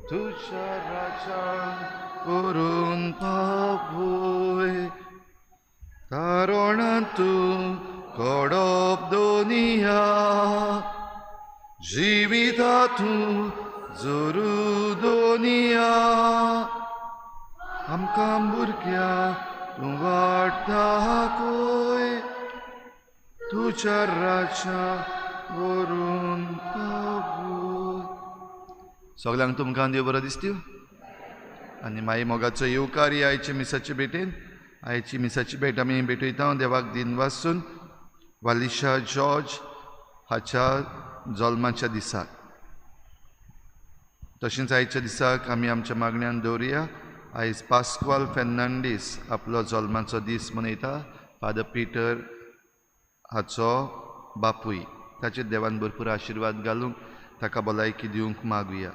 तुज्या राज्यान व्हरून पावय. तारणां तूं कडप दोनिया, जिविता तूं जोरू दोनिया. आमकां भुरग्या तूं वाट दाखय, तुज्या राज्यान व्हरून पावय. सगल्यांक तुमकां देव बरो दिसत्यो आनी माई मोगाचो येवकार आयचे मिसाचे भेटेन. आयची मिसाची भेट आमी भेटयता देवाक दिन वासून वालिशा जॉर्ज हाच्या जल्माच्या दिसाक. तशेंच आयच्या दिसाक आमी आमच्या मागण्यान दवरुया. आयज पास्क्वाल फेर्नांडीस आपलो जल्माचो दीस मनयता. फादर पिटर हाचो बापूय. ताचेर देवान भरपूर आशिर्वाद घालूंक ताका भलायकी दिवंक मागुया.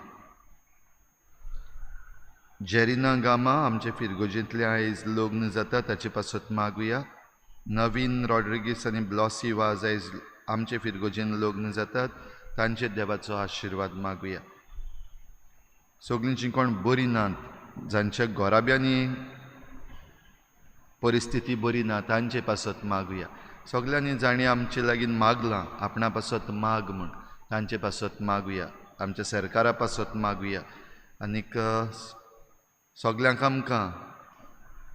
जेरिना गामा आमचे फिरगोजेंतले आयज लग्न जाता, ताचे पासत मागुया. नवीन रॉड्रिगीस आनी ब्लॉसी वाज आयज आमचे फिरगोजेन लग्न जातात, तांचेर देवाचो आशिर्वाद मागुया. सगळीं जीं कोण बरी नात, जांच्या घराब्यांनी परिस्थिती बरी ना, तांचे पासत मागुया. सगल्यांनी जांणी आमचे लागीं मागलां आपणा पासत माग म्हूण, तांचे पासत मागुया. आमच्या सरकारा पासत मागुया. आनीक सगल्यांक आमकां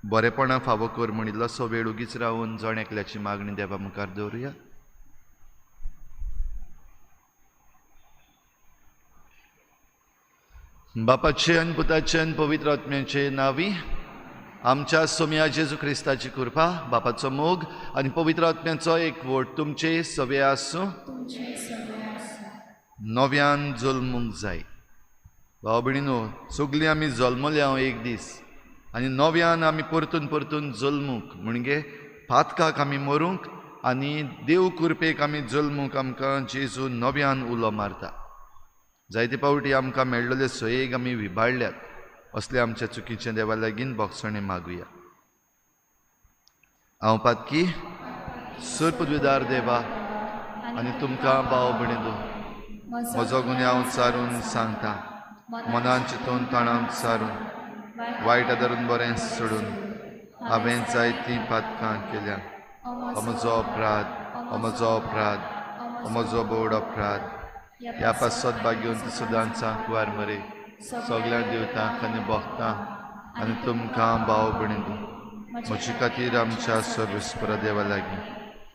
बरेपणां फावो कर म्हूण इल्लोसो वेळ उगीच रावन जण एकल्याची मागणी देवा मुखार दवरुया. बापाचे आनी पुताचे आनी पवित्र आत्म्याचे नांवी आमच्या सोम्या जेजू क्रिस्ताची कृपा, बापाचो मोग आनी पवित्र आत्म्याचो एकवट तुमचे सगळे आसूं. नव्यान जल्मूंक जाय. भाव भयणीनो, सगळीं आमी जल्मले हांव एक दीस आनी नव्यान आमी परतून परतून जल्मूंक, म्हणजे पातकाक आमी मरूंक आनी देव कृपेक आमी जल्मूंक आमकां जेजू नव्यान उलो मारता. जायते फावटी आमकां मेळ्ळेले सोयेक आमी विबाडल्यात. असले आमच्या चुकीचें देवा लागीं बोगसणें मागुया. हांव पातकी सुरपदविदार देवा आनी तुमकां भाव भयणीनो म्हजो गुन्यांव सारून सांगता. मनान चिंतून ताणान सारून वायट आदारून बरें सोडून हांवें जायतीं पातकां केल्या. हो म्हजो अपराध, हो म्हजो अपराध, हो म्हजो बोड अपराध. ह्या पासत भाग्यवंत सदांच कुवार मरे सगल्या देवतांक आनी भक्तांक आनी तुमकां भाव भयणीनो म्हजे खातीर आमच्या सर्वेस्परा देवा लागीं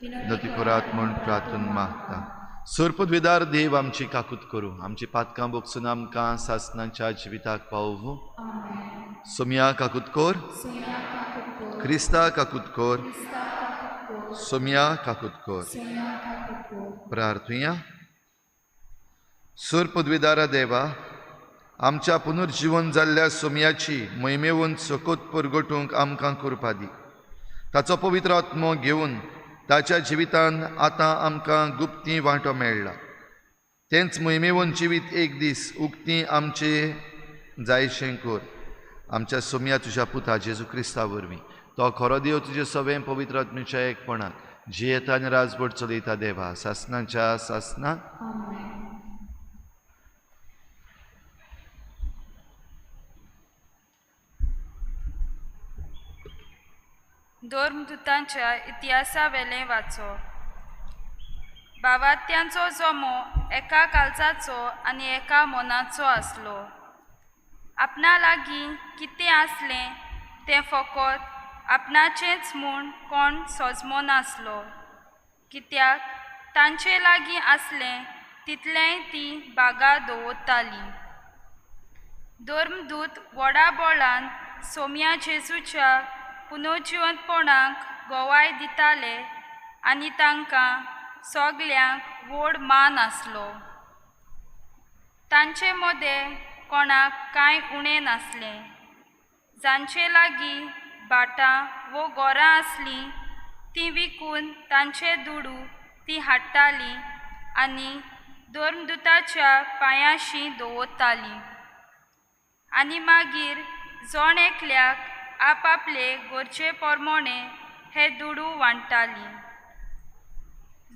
विनती करात म्हूण प्रार्थना मागता. सुरपदविदार देव आमची काकूत करूं, आमची पातकां बोगसून आमकां सासनाच्या जिविताक पावोवं. सोम्या काकूत कर, क्रिस्ता काकूत कर, सोम्या काकूत कर. प्रार्थुया. सुरपदविदारा देवा, आमच्या पुनर्जीवन जाल्ल्या सोम्याची मोहिमेवन सकत परगटूंक आमकां कृपा दी. ताचो पवित्र आत्मो घेवन ताच्या जिवितान आतां आमकां गुप्ती वांटो मेळ्ळा. तेंच मोहिमेवन जिवीत एक दीस उक्ती आमचे जायशें कर. आमच्या सोम्या तुज्या पुता जेजू क्रिस्ता वरवीं, तो खरो देव तुजे सवें पवित्र आत्म्याच्या एकपणान जियेता आनी राजवट चलयता देवा सासनाच्या सासना. धर्मदूतांच्या इतिहासावेलें वाचो. बावात्यांचो जमो एका काळजाचो आनी एका मनाचो आसलो. आपणा लागीं कितें आसलें तें फकत आपणाचेंच म्हूण कोण सोजमो नासलो, कित्याक तांचे लागीं आसलें तितलेंय ती बागा दवरताली. धर्मदूत व्हडा बळान सोम्या जेजूच्या पुनर्जिवंतपणाक गवाय दिताले आनी तांकां सगल्यांक व्हड मान आसलो. तांचे मदें कोणाक कांय उणें नासलें. जांचे लागीं भाटां वो गोरां आसलीं तीं विकून तांचे दुडू तीं हाडटालीं आनी धर्मदूताच्या पांयांशी दवरतालीं. आनी मागीर जण एकल्याक आपापले गरजे प्रमाणे हे दुडू वांट्टाली.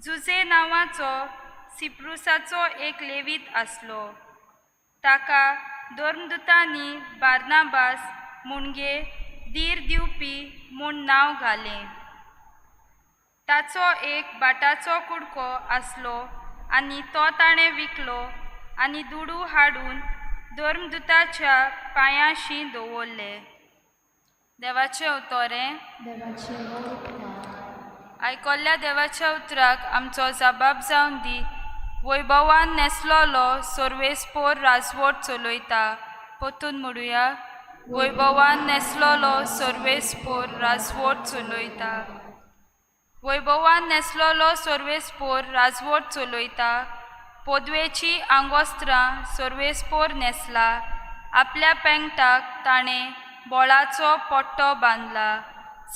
जुझे नांवाचो सिप्रुसाचो एक लेवीत आसलो. ताका धर्मदुतांनी बार्नाबास मुणगे धीर दिवपी म्हूण नांव घालें. ताचो एक बाटाचो कुडको आसलो आनी तो ताणें विकलो आनी दुडू हाडून धर्मदुताच्या पांयांशी दवरले. देवाचें उतोरें. आयकल्ल्या देवाच्या उतराक आमचो जबाब जावन दी. वैभवान नेसलोलो सर्वेस्पोर राजवट चलयता. परतून म्हणुया, वैभवान नेसलोलो सर्वेस्पोर राजवट चलयता. वैभवान नेसलोलो सर्वेस्पोर राजवट चलयता. पदवेची आंगवस्त्रां सर्वेस्पोर नेसला. आपल्या पेंगटाक ताणें बोळाचो पट्टो बांदला.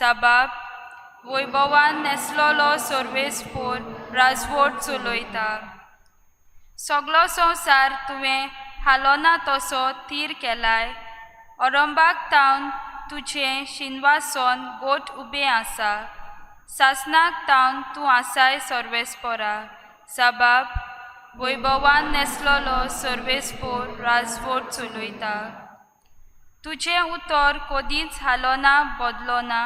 जबाब, वैभवान नेसलोलो सर्वेस्पोर राजवट चलयता. सगलो संवसार तुवें हालोना तसो थीर केलाय. अरंबाक तावन तुजें शिनवासन गोट उबें आसा. सासणाक तावन तूं आसाय सर्वेस्पोरा. जबाब, वैभवान नेसलोलो सर्वेस्पोर राजवट चलयता. तुजें उतर कदींच हालोना बदलोना.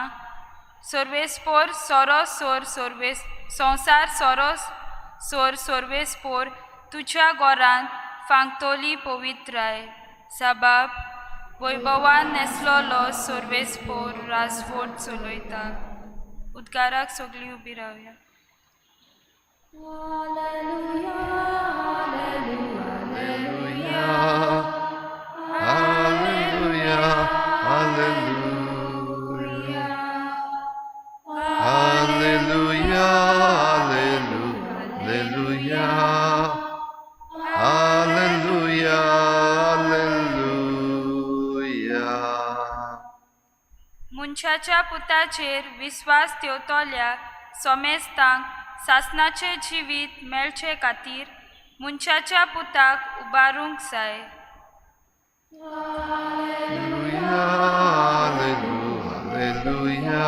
सर्वेस्पोर सोरो सोर सर्वेस संवसार सोरो सोर सर्वेस्पोर तुज्या घरांत फांकतली पवित्राय. जबाब, वैभवान नेसलोलो सर्वेस्पोर राजवट चलयता. उद्गाराक सगळीं उबी रावया. Alleluia, Alleluia, Alleluia, Alleluia, Alleluia, Alleluia. मनशाच्या पुताचेर विस्वास ठेवतल्या सोमेस्तांक सासणाचें जिवीत मेळचे खातीर मनशाच्या पुताक उबारूंक जाय. Alleluia, Alleluia, Alleluia,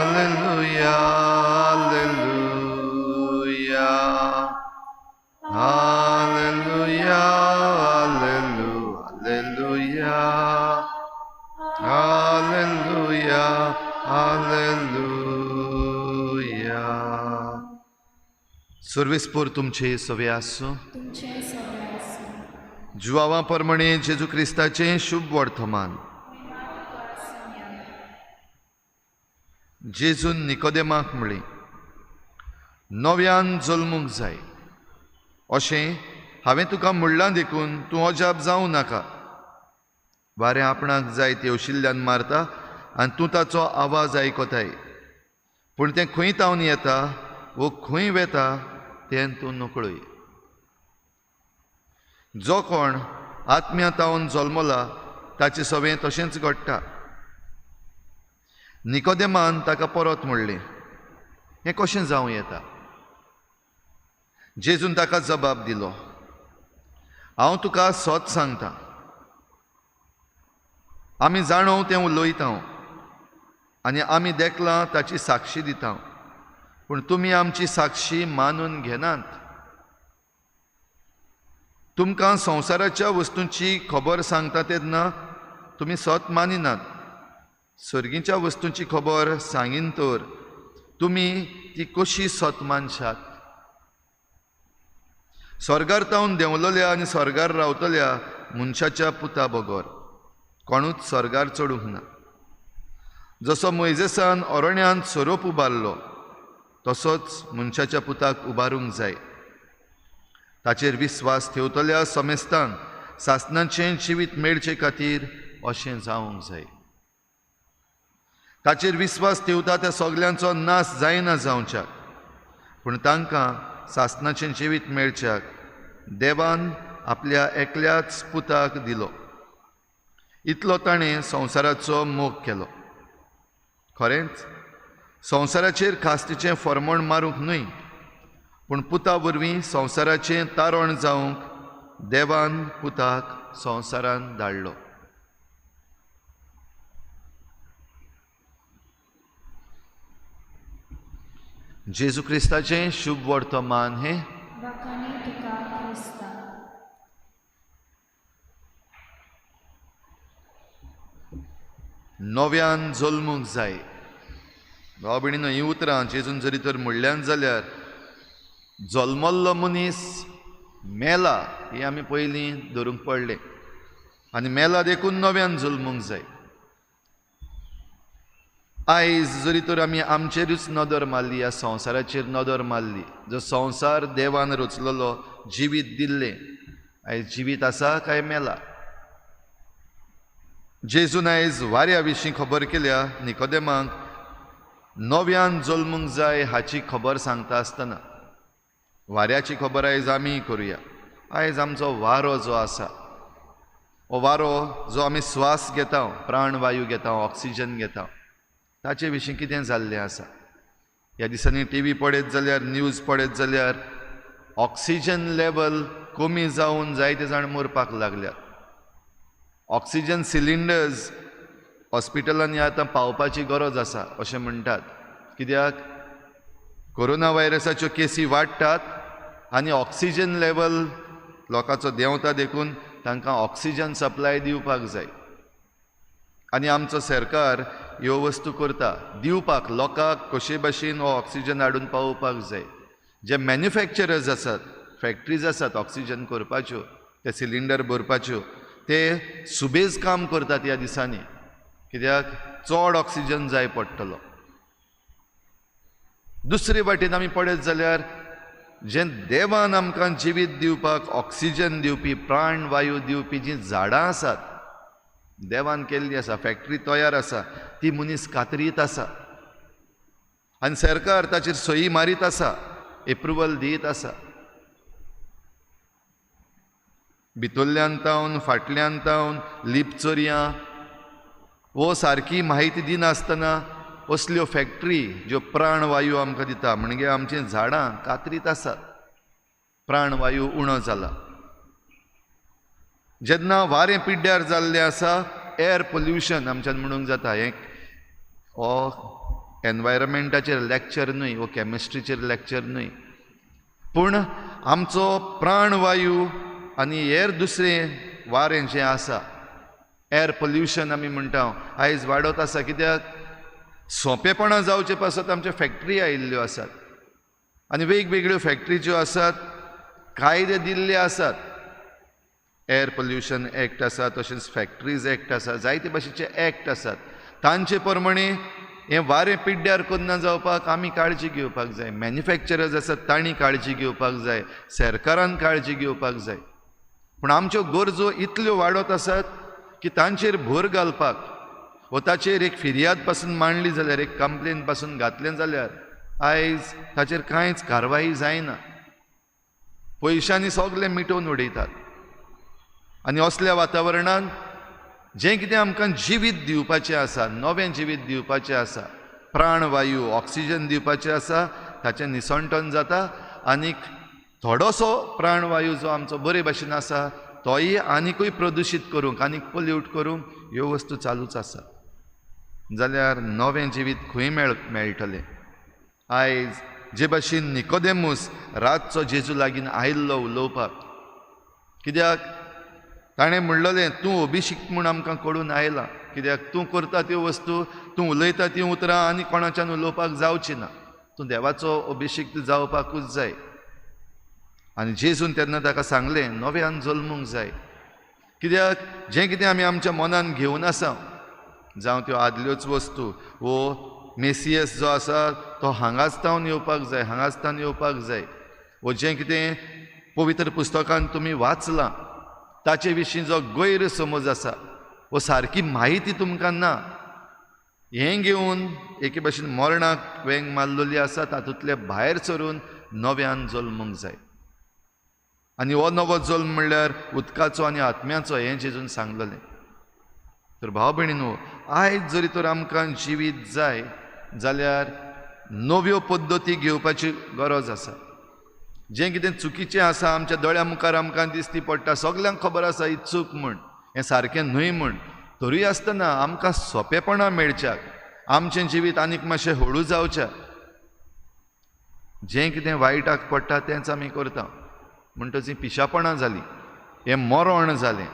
Alleluia, Alleluia, Alleluia, Alleluia, Alleluia. सर्वेस्पोर तुमचे सवे आसूं. जुवावा परमणे जेजू क्रिस्ताचें शुभ वर्तमान. जेजून निकोदेमाक म्हळें, नव्यान जल्मूंक जाय अशें हांवें तुका म्हणलां देखून तूं अजाप जावं नाका. वारें आपणाक जाय ते वशिल्ल्यान मारता आनी तूं ताचो आवाज आयकताय, पूण तें खंय तावन येता वो खंय वेता तें तूं नकळय. जो कोण आत्म्या तावन जल्मला ताचें सवें तशेंच घडटा. निकोदेमान ताका परत म्हणलें, हें कशें जावं येता? जेजून ताका जबाब दिलो, हांव तुका सत सांगता, आमी जाणव तें उलयता आनी आमी देखलां ताची साक्षी दिता, पूण तुमी आमची साक्षी मानून घेनात. तुमकां संवसाराच्या वस्तूंची खबर सांगता तेन्ना तुमी सत मानिनात, सर्गीच्या वस्तूंची खबर सांगीन तर तुमी ती कशी सत मानशात? स्वर्गार तावन देंवलोल्या आनी स्वर्गार रावतल्या मनशाच्या पुता बगर कोणूच स्वर्गार चडूंक ना. जसो मोयजेसान अरण्यांत सोरोप उबारलो तसोच मनशाच्या पुताक उबारूंक जाय. ताचेर विस्वास ठेवतल्या समेस्तांक सासणाचें जिवीत मेळचे खातीर अशें जावंक जाय. ताचेर विस्वास ठेवता त्या सगल्यांचो नाश जायना जावच्याक, पूण तांकां सासणाचें जिवीत मेळच्याक देवान आपल्या एकल्याच पुताक दिलो. इतलो ताणें संवसाराचो मोग केलो. खरेंच संवसाराचेर खास्तीचें फॉर्मण मारूंक न्हय, पूण पुता वरवीं संवसाराचें तारण जावंक देवान पुताक संवसारान धाडलो. जेजू क्रिस्ताचें शुभ वर्तमान हें. नव्यान जल्मूंक जाय. भाव भयणीनो, हीं उतरां जेजून जरी तर म्हणल्यान जाल्यार जल्मल्लो मनीस मेला हें आमी पयलीं धरूंक पडलें आनी मेला देखून नव्यान जल्मूंक जाय. आयज जरी तर आमी आमचेरूच नदर मारली, ह्या संवसाराचेर नदर मारली, जो संवसार देवान रचलेलो जिवीत दिल्लें, आयज जिवीत आसा काय मेला? जेजून आयज वाऱ्या विशीं खबर केल्या निकोदेमाक नव्यान जल्मूंक जाय हाची खबर सांगता आसतना वाऱ्याची खबर आयज आमी करुया. आयज आमचो वारो जो आसा, हो वारो जो आमी स्वास घेता, प्राणवायू घेता, ऑक्सिजन घेता, ताचे विशीं कितें जाल्लें आसा? ह्या दिसांनी टी व्ही पळयत जाल्यार, न्यूज पळयत जाल्यार ऑक्सिजन लेवल कमी जावन जायते जाण मरपाक लागल्यात. ऑक्सिजन सिलिंडर्स हॉस्पिटलांनी आतां पावपाची गरज आसा अशें म्हणटात. कित्याक? कोरोना व्हायरसाच्यो केसी वाडटात आनी ऑक्सिजन लेवल लोकांचो देंवता, देखून तांकां ऑक्सिजन सप्लाय दिवपाक जाय. आनी आमचो सरकार ह्यो वस्तू करता दिवपाक, लोकांक कशे भाशेन हो ऑक्सिजन हाडून पावोवपाक जाय. जे मॅन्युफॅक्चरर्स आसात, फॅक्ट्रीज आसात ऑक्सिजन करपाच्यो, ते सिलिंडर भरपाच्यो, ते सुबेज काम करतात ह्या दिसांनी. कित्याक? चड ऑक्सिजन जाय पडटलो. दुसरे वाटेन आमी पळयत जाल्यार जें देवान आमकां जिवीत दिवपाक ऑक्सिजन दिवपी, प्राणवायू दिवपी जीं झाडां आसात, देवान केल्ली आसा, फॅक्ट्री तयार आसा, ती मनीस कातरीत आसा आनी सरकार ताचेर सही मारीत आसा, एप्रुवल दीत आसा. भितरल्यान तावन, फाटल्यान तावन लिपचोरयां वो सारकी म्हायती दिनासतना असल्यो फॅक्ट्री ज्यो प्राणवायू आमकां दिता, म्हणजे आमचीं झाडां कातरीत आसात, प्राणवायू उणो जाला. जेन्ना वारें पिड्ड्यार जाल्लें आसा, एअर पोल्युशन आमच्यान म्हणूंक जाता. हें हो एनवायरमेंटाचेर लॅक्चर न्हय, हो कॅमिस्ट्रीचेर लॅक्चर न्हय, पूण आमचो प्राणवायू आनी हेर दुसरें वारें जें आसा, एअर पोल्युशन आमी म्हणटा, आयज वाडत आसा. कित्याक? सोंपेपणां जावचे पासत आमच्यो फॅक्ट्री आयिल्ल्यो आसात आनी वेगवेगळ्यो फॅक्ट्री ज्यो आसात, कायदे दिल्ले आसात. एअर पोल्युशन एक्ट आसा, तशेंच फॅक्ट्रीज एक्ट आसा, जायते भाशेचे एक्ट आसात. तांचे प्रमाणे हें वारें पिड्ड्यार करना जावपाक आमी काळजी घेवपाक जाय. मॅन्युफॅक्चरर्स आसात तांणी काळजी घेवपाक जाय, सरकारान काळजी घेवपाक जाय. पूण आमच्यो गरजो इतल्यो वाडत आसात की तांचेर भर घालपाक वो ताचेर एक फिर्याद पासून मांडली जाल्यार, एक कंप्लेन पासून घातलें जाल्यार आयज ताचेर कांयच कारवाई जायना. पयशांनी सगळें मिटोवन उडयतात आनी असल्या वातावरणांत जें कितें आमकां जिवीत दिवपाचें आसा, नवें जिवीत दिवपाचें आसा, प्राणवायू ऑक्सिजन दिवपाचें आसा, ताचें निसंटन जाता आनीक थोडोसो प्राणवायू जो आमचो बरे भाशेन आसा तोय आनिकूय प्रदुशीत करूंक, आनीक पोल्यूट करूंक ह्यो वस्तू चालूच आसा. जाल्यार नवें जिवीत खंय मेळटलें? आयज जे भाशेन निकोदेमूस रातचो जेजू लागीं आयिल्लो उलोवपाक, कित्याक? ताणें म्हणलें, तूं अभिषिक्त म्हूण आमकां कळून आयला. कित्याक? तूं करता त्यो वस्तू, तूं उलयता तीं उतरां आनी कोणाच्यान उलोवपाक जावची ना, तूं देवाचो अभिषिक्त जावपाकूच जाय. आनी जेजून तेन्ना ताका सांगलें, नव्यान जल्मूंक जाय. कित्याक? जें कितें आमी आमच्या मनान घेवन आसा, जावं त्यो आदल्योच वस्तू, वो मेसियस जो आसा तो हांगाच तावन येवपाक जाय, हांगाच तावन येवपाक जाय, वो जें कितें पवित्र पुस्तकान तुमी वाचलां ताचे विशीं जो गैरसमज आसा, वो सारकी म्हायती तुमकां ना, हें घेवन एके भाशेन मरणाक वेंग मारलेली आसा, तातूंतले भायर सरून नव्यान जल्मूंक जाय. आनी हो नवो जल्म म्हणल्यार उदकाचो आनी आत्म्याचो, हें जेजून सांगलेलें. तर भाव भयणीनो, आयज जरी तर आमकां जिवीत जाय जाल्यार नव्यो पद्दती घेवपाची गरज आसा. जें कितें चुकीचें आसा आमच्या दोळ्या मुखार आमकां दिसती पडटा, सगल्यांक खबर आसा ही चूक म्हूण, हें सारकें न्हय म्हूण, तरूय आसतना आमकां सोंपेपणां मेळच्याक, आमचें जिवीत आनीक मातशें हळू जावच्या, जें कितें वायटाक पडटा तेंच आमी करता. म्हणटच ही पिशापणां जालीं, हें मरण जालें.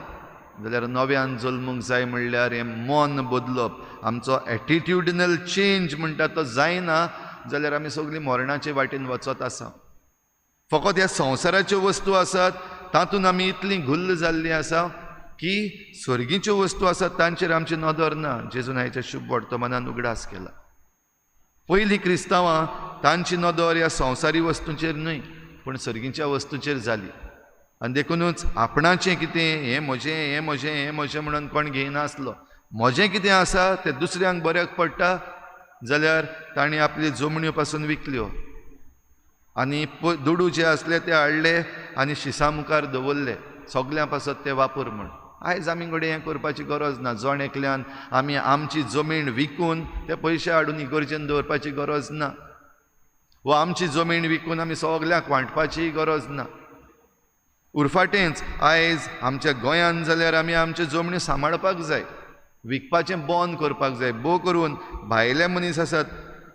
जाल्यार नव्यान जल्मूंक जाय म्हणल्यार हें मन बदलप, आमचो एटिट्युडिनल चेंज म्हणटा तो जायना जाल्यार आमी सगळीं मरणाचे वाटेन वचत आसा. फकत ह्या संवसाराच्यो वस्तू आसात तातूंत आमी इतलीं गुल्ल जाल्लीं आसा की स्वर्गीच्यो वस्तू आसात तांचेर आमची नदर ना. जेजून आयच्या शुभ वर्तमानान उगडास केला. पयलीं क्रिस्तांवां तांची नदर ह्या संवसारी वस्तूंचेर न्हय पूण सर्गीच्या वस्तूंचेर जाली आनी देखुनूच आपणाचें कितें हें म्हजें हें म्हजें हें म्हजें म्हणून कोण घेयनासलो. म्हजें कितें आसा तें दुसऱ्यांक बऱ्याक पडटा जाल्यार तांणी आपली जमण्यो पासून विकल्यो आनी दुडू जे आसले ते हाडले आनी शिसा मुखार दवरले सगल्यां पासत ते वापर म्हूण. आयज आमी कडेन हें करपाची गरज ना. जण एकल्यान आमी आमची जमीन विकून ते पयशे हाडून इगर्जेन दवरपाची गरज ना, वा आमची जमीन विकून आमी सगल्यांक वांटपाची गरज ना. उरफाटेंच आयज आमच्या गोंयांत जाल्यार आमी आमच्यो जमनी सांबाळपाक जाय, विकपाचें बंद करपाक जाय. भोव करून भायले मनीस आसात,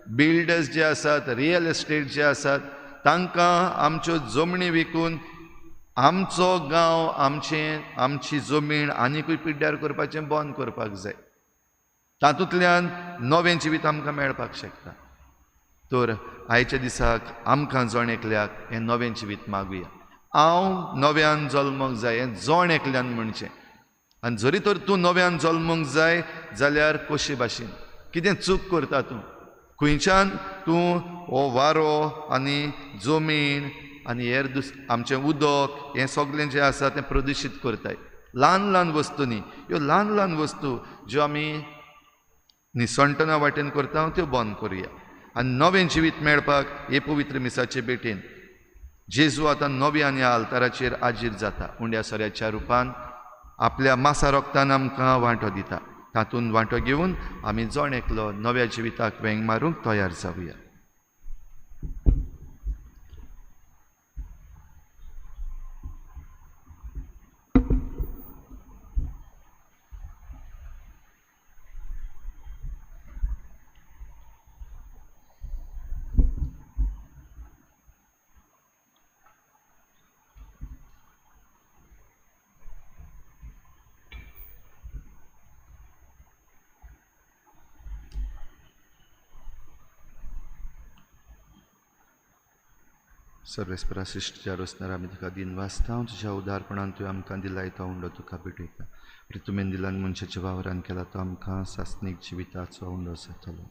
बिल्डर्स जे आसात, रियल इस्टेट जे आसात, तांकां आमच्यो जमनी विकून आमचो गांव, आमचें आमची जमीन आनिकूय पिड्ड्यार करपाचें बंद करपाक जाय. तातूंतल्यान नवें जिवीत आमकां मेळपाक शकता. तर आयच्या दिसाक आमकां जण एकल्याक हें नवें जिवीत मागुया. हांव नव्यान जल्मूंक जाय हें जण एकल्यान म्हणचें. आनी जरी तर तूं नव्यान जल्मूंक जाय जाल्यार कशे भाशेन कितें चूक करता तूं, खंयच्यान तूं हो वारो आनी जमीन आनी हेर आमचें उदक हें सगळें जें आसा तें प्रदुशीत करताय ल्हान ल्हान वस्तूंनी. ह्यो ल्हान ल्हान वस्तू ज्यो आमी निसणटना वाटेन करता त्यो बंद करुया आनी नवें जिवीत मेळपाक हे पवित्र मिसाचे भेटेन जेजू आतां नव्या आनी आल्ताराचेर आजीर जाता. उंड्या सोऱ्याच्या रुपान आपल्या मासा रोगतान आमकां वांटो दिता. तातूंत वांटो घेवन आमी जण एकलो नव्या जिविताक वेंग मारूंक तयार जावया. सर्वेस्परा सृश्टीच्या रोसणार आमी तुका दिन वाचता. तुज्या उदारपणान तुवें आमकां दिलाय तो उंडो तुका भेटयता. प्रितुमेन दिलान मनशाच्या वावरान केला तो आमकां सासणीक जिविताचो उंडो जातलो.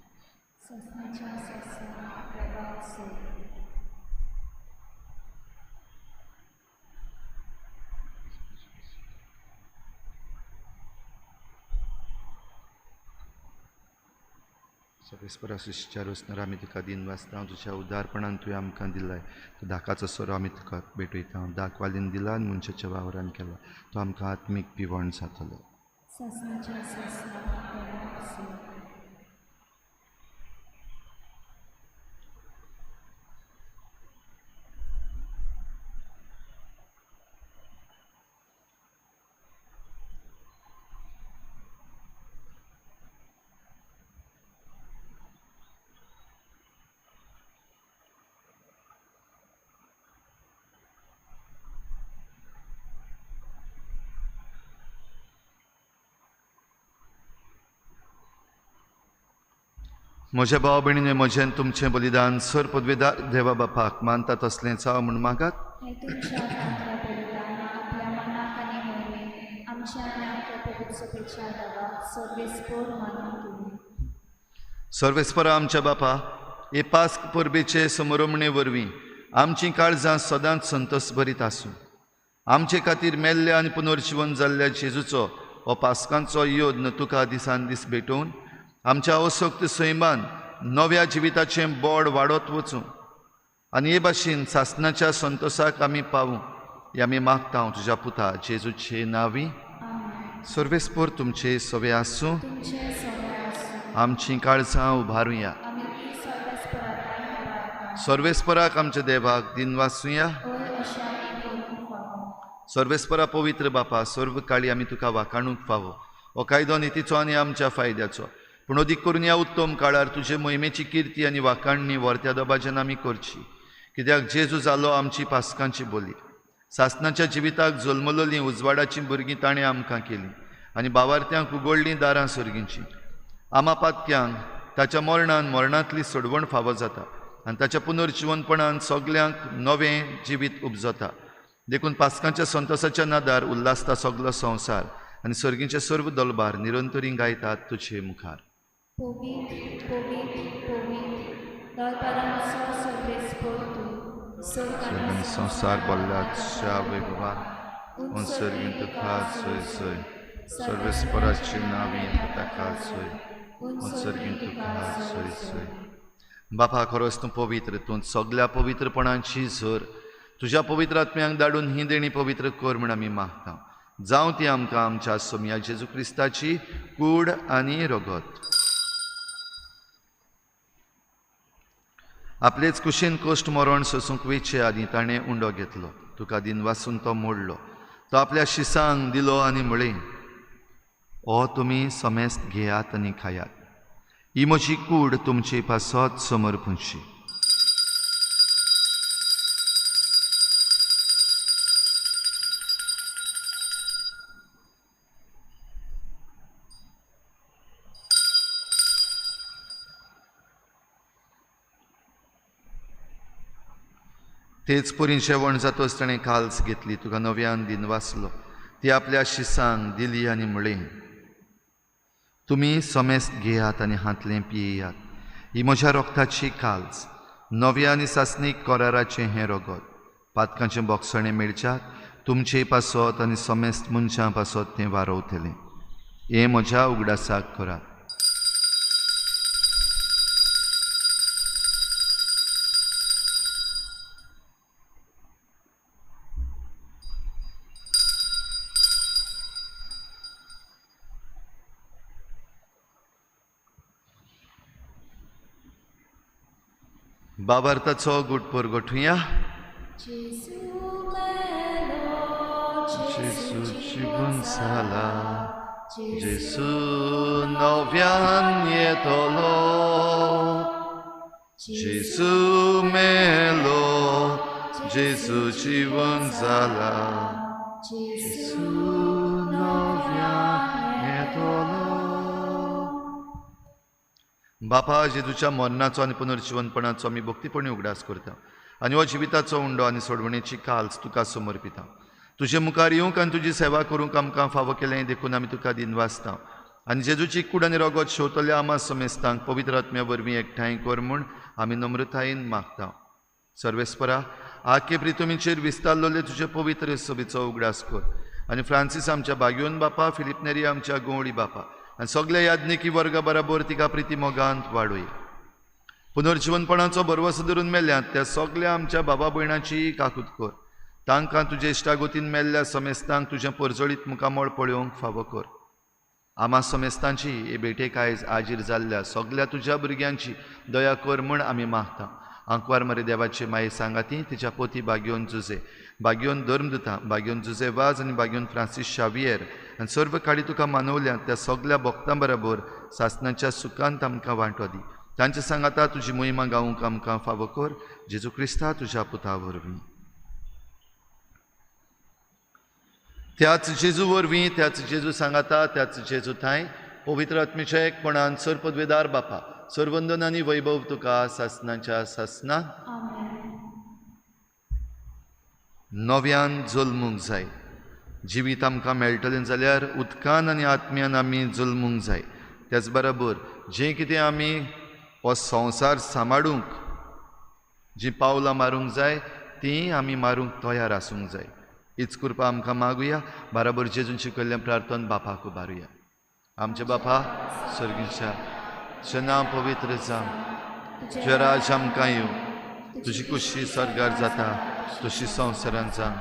सर्वेस्परा सृश्टीच्या रोसणार आमी तुका दिन वाचता. तुज्या उदारपणान तुवें आमकां दिलाय तो धाकाचो सोरो आमी तुका भेटयता. धाक वालीन दिला आनी मनशाच्या वावरान केला तो आमकां आत्मीक पिवण जातलो. म्हज्या भाव भयणीने म्हजें तुमचें बलिदान सर पदवेदार देवा बापाक मानता तसलें जावं म्हूण मागात. सर्वेस्परा आमच्या बापा हे पास्क परबेचे समरमणे वरवीं आमचीं काळजां सदांच संतोष भरीत आसूं. आमचे खातीर मेल्ल्या आनी पुनर्जिवन जाल्ल्या जेजूचो हो पास्कांचो योद्न तुका दिसान दीस भेटोवन आमच्या असक्त सैमान नव्या जिविताचें बोड वाडत वचूं आनी हे भाशेन सासणाच्या संतोसाक आमी पावूं हे आमी मागता तुज्या पुता जेजूचे नांवी. सर्वेस्पोर तुमचे सवे आसूं. आमचीं काळजां उबारुया. सर्वेस्पराक आमच्या देवाक दिन वाचुया. सर्वेस्परा पवित्र बापा सर्व काळी आमी तुका वाखाणूंक फावो. हो कायदो नितीचो आनी आमच्या फायद्याचो पूण अदीक करून ह्या उत्तम काळार तुजे मोहिमेची किर्ती आनी वाखाणणी वर्त्या दबाज्यान आमी करची. कित्याक जेजू जालो आमची पास्कांची बोली. सासनाच्या जिविताक जल्मलोलीं उजवाडाचीं भुरगीं ताणें आमकां केलीं आनी बावार्थ्यांक उगडलीं दारां सर्गींचीं. आमा पातक्यांक ताच्या मरणान मरणांतली सोडवण फावो जाता आनी ताच्या पुनर्जिवनपणान सगल्यांक नवें जिवीत उपजता. देखून पास्कांच्या संतोसाच्या नादार उल्हासता सगलो संवसार आनी सर्गींचे सर्व दलबार निरंतरी गायतात तुजे मुखार. संवसार भरला वैभवान सर्गीं तुका सोय सोय, सर्वेस्पराची नावी ताका सोय, सर्गीं तुका सोय सोय. बापा, खरोच तूं पवित्र, तूं सगल्या पवित्रपणाची झर. तुज्या पवित्र आत्म्यांक धाडून ही देणी पवित्र कर म्हूण आमी मागता. जावं ती आमकां आमच्या सोमया जेजू क्रिस्ताची कूड आनी रगत. आपलेच कुशीन कश्ट मरण सोसूंक वेचे आदीं ताणें उंडो घेतलो, तुका दिनवासून तो मोडलो, तो आपल्या शिसांक दिलो आनी म्हळें, ओ तुमी समेस्त घेयात आनी खायात, ही म्हजी कूड तुमचे पासत समर्पूंची. तेच परी जेवण जातच ताणें काल्स घेतली, तुका नव्यान दिनवासलो, ती आपल्या शिसांक दिली आनी म्हळें, तुमी समेस्त घेयात आनी हांतलें पियेयात, ही म्हज्या रोगताची काल्स, नव्या आनी सासणीक कराराचें हें रगत, पातकांचें बोगसणें मेळच्याक तुमचे पासत आनी समेस्त मनशां पासत तें वारोवतलें. हें म्हज्या उगडासाक करात. बाबार्थाचो गुट परगटुया. जेजू जिवन जाला, जेजू नव्यान येतलो, जेजू मेलो, जेजू जिवन जाला, जेजू नव्यान येतलो. बापा, जेजूच्या मरणाचो आनी पुनर्जिवनपणाचो आमी भक्तीपणी उगडास करता आनी हो जिविताचो उंडो आनी सोडवणेची काल्स तुका समर्पिता. तुजे मुखार येवंक आनी तुजी सेवा करूंक आमकां फावो केलें देखून आमी तुका दिनवासता आनी जेजूची कूड आनी रगत शेवतल्या आमा समेस्तांक पवित्र आत्म्या वरवीं एकठांय कर म्हूण आमी नम्रतायेन मागता. सर्वेस्परा, आखे प्रितुमीचेर विस्तारलेले तुजे पवित्र सभेचो उगडास कर आनी फ्रांसीस आमच्या बागयोन बापा, फिलीप नेरी आमच्या गवळी बापा आनी सगल्या याज्ञिकी वर्गा बराबर तिका प्रिती मोगांत वाडोय. पुनर्जिवनपणाचो भरवसो धरून मेल्यात त्या सगल्या आमच्या बाबा भयणाची काकूत कर. तांकां तुजे इश्टागोतीन मेल्ल्या समेस्तांक तुजें परजळीत मुखामळ पळोवंक फावो कर. आमा समेस्तांची हे भेटेक आयज आजीर जाल्ल्या सगल्या तुज्या भुरग्यांची दया कर म्हूण आमी मागता. आंकवार मरे देवाचे माये सांगाती तिच्या पोती बागयोन जुजे, बागयोन धर्मदुता, बागयोन जुजे वाज आनी बागयोन फ्रांसीस शावियर आनी सर्व काडी तुका मानवल्या त्या सगल्या भक्तां बराबर सासनाच्या सुखांत आमकां वांटो दी. तांचे सांगाता तुजी मोहिमा गावूंक आमकां फावो कर. जेजू क्रिस्ता तुज्या पुता वरवीं. त्याच जेजू वरवीं, त्याच जेजू सांगाता, त्याच जेजू थांय पवित्र आत्मेच्या एकपणान सर्वपदवेदार बापा, सर्वंदन आनी वैभव तुका सासनाच्या सासना. नव्यान जल्मूंक जाय. जिवीत आमकां मेळटलें जाल्यार उदकान आनी आत्म्यान आमी जल्मूंक जाय. त्याच बरोबर जें कितें आमी हो संवसार सांबाळूंक जीं पावलां मारूंक जाय तीं आमी मारूंक तयार आसूंक जाय. हीच कृपा आमकां मागुया. बराबर जेजून शिकयल्लें प्रार्थन बापाक उबारुया. आमच्या बापा सर्गीच्या, तुजें नांव पवित्र जावं, तुजें राज आमकां येवं, तुजी कुशी स्वर्गार जाता तशी संवसारांत जावं.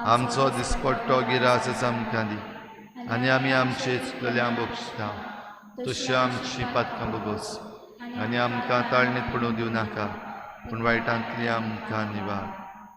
आमचो दिसपट्टो गिरास आमकां दी आनी आमी आमचे चुकलेल्या बक्षता तशी आमची पातकां भोगोस आनी आमकां ताळणीत पडूंक दिवं नाका, पूण वायटांतली आमकां निवार.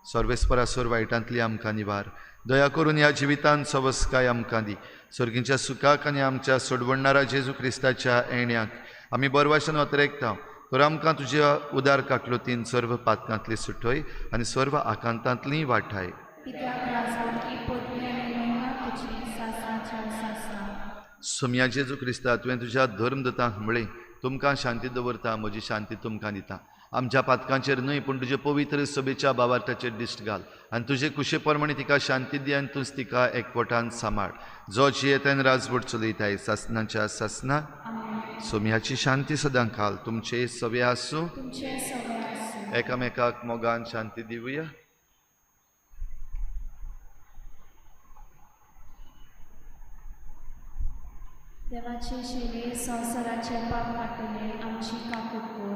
सर्वेस्परासोर वायटांतली आमकां निवार. दया करून ह्या जिवितांत सवस्काय आमकां दी. सर्गींच्या सुखाक आनी आमच्या सोडवणणारा जेजू क्रिस्ताच्या येण्याक आमी बरवाशन वतरेकता. तर आमकां तुज्या उदार काकलोतीन सर्व पातकांतली सुटय आनी सर्व आकांतांतली वाठाय. कित्याक राजवटकी पदवी आनी महिमा तुजी सासणाच्या सासणा. सोम्या जेजू क्रिस्ता, तुवें तुज्या धर्मदूतांक म्हळें, तुमकां शांती दवरता, म्हजी शांती तुमकां दिता. आमच्या पातकांचेर न्हय पूण तुजे पवित्र सभेच्या बावार्थाचेर दिश्ट घाल आनी तुजे कुशे प्रमाणे तिका शांती दी आनी तूंच तिका एकवटान सांबाळ, जो जियेतान राजवट चलयताय सासणाच्या सासना. सोम्याची शांती सदां काल तुमचे सवे आसूं. एकामेकाक मोगान शांती दिवया. देवाचे शिले संवसाराचे पाप काडटले आमची काकूट कर.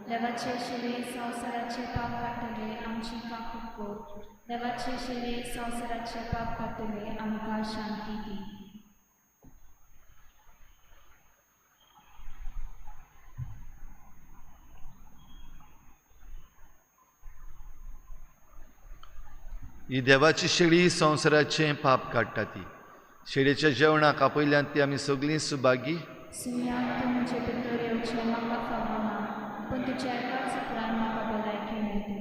देवाचे शिले संवसाराचे पाप काडटले आमची काकूट कर. देवाचे शिले संवसाराचे पाप काडटले आमकां शांती दी. ही देवाची शेळी संवसाराचें पाप काडटा. ती शेळयेच्या जेवणाक आपयल्यान ती आमी सगळीं सुभागी. सुम्याक तूं म्हजे भितर येवचें म्हाका फावना, पूण तुज्या एकाच उपरांत म्हाका भलायकी मेळटली.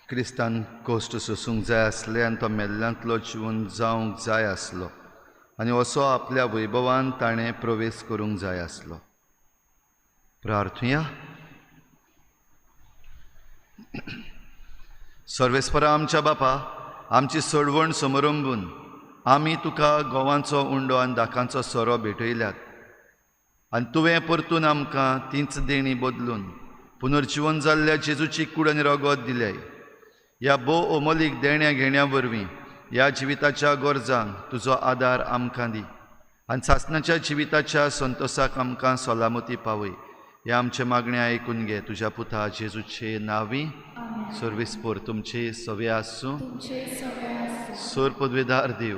क्रिस्तान कश्ट सोसूंक जाय आसले आनी तो मेल्ल्यांतलो जिवन जावंक जाय आसलो आनी असो आपल्या वैभवान ताणें प्रवेश करूंक जाय आसलो. प्रार्थुया. सर्वेस्परा आमच्या बापा, आमची सोडवण समरंबून आमी तुका गोवांचो उंडो आनी दाकांचो सोरो भेटयल्यात आनी तुवें परतून आमकां तींच देणी बदलून पुनर्जिवन जाल्ल्या जेजूची कूड आनी रगत दिल्याय. ह्या भोव अमोलीक देण्या घेण्या वरवीं ह्या जिविताच्या गरजांक तुजो आदार आमकां दी आनी सासणाच्या जिविताच्या संतोसाक आमकां सलामती पावय. हे आमचे मागणें आयकून घे तुज्या पुता जेजूचे नांवी. सर्विसपोर तुमचे सवे आसूं. सोर पदवेदार देव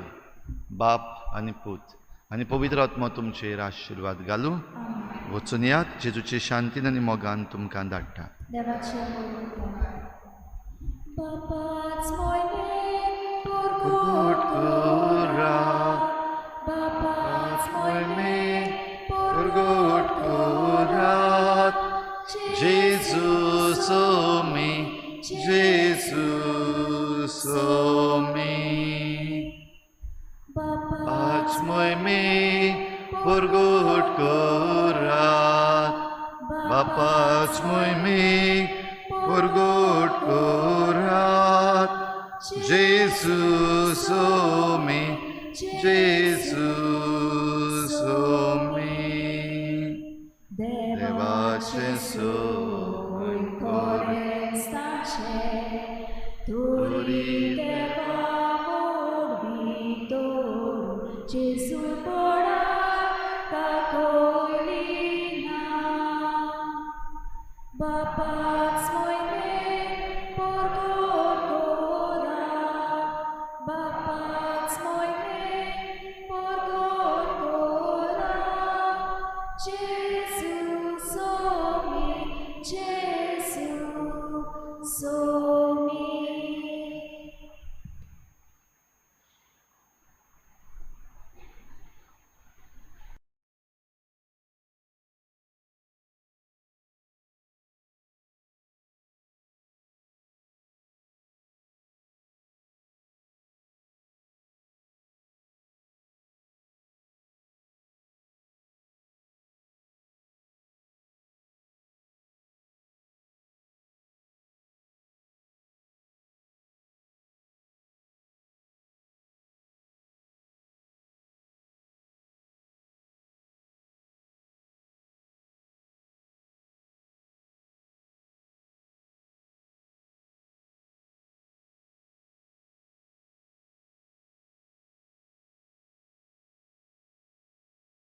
बाप आनी पूत आनी पवित्र आत्मो तुमचेर आशिर्वाद घालूं. वचून यात जेजूचे शांतीन आनी मोगान तुमकां धाडटा. Jesus o mi, Jesus o mi, Bapac moy mi purgut korat, Bapac moy mi purgut korat, Jesus o mi, Jesus o mi. Devace soi corestace, turite.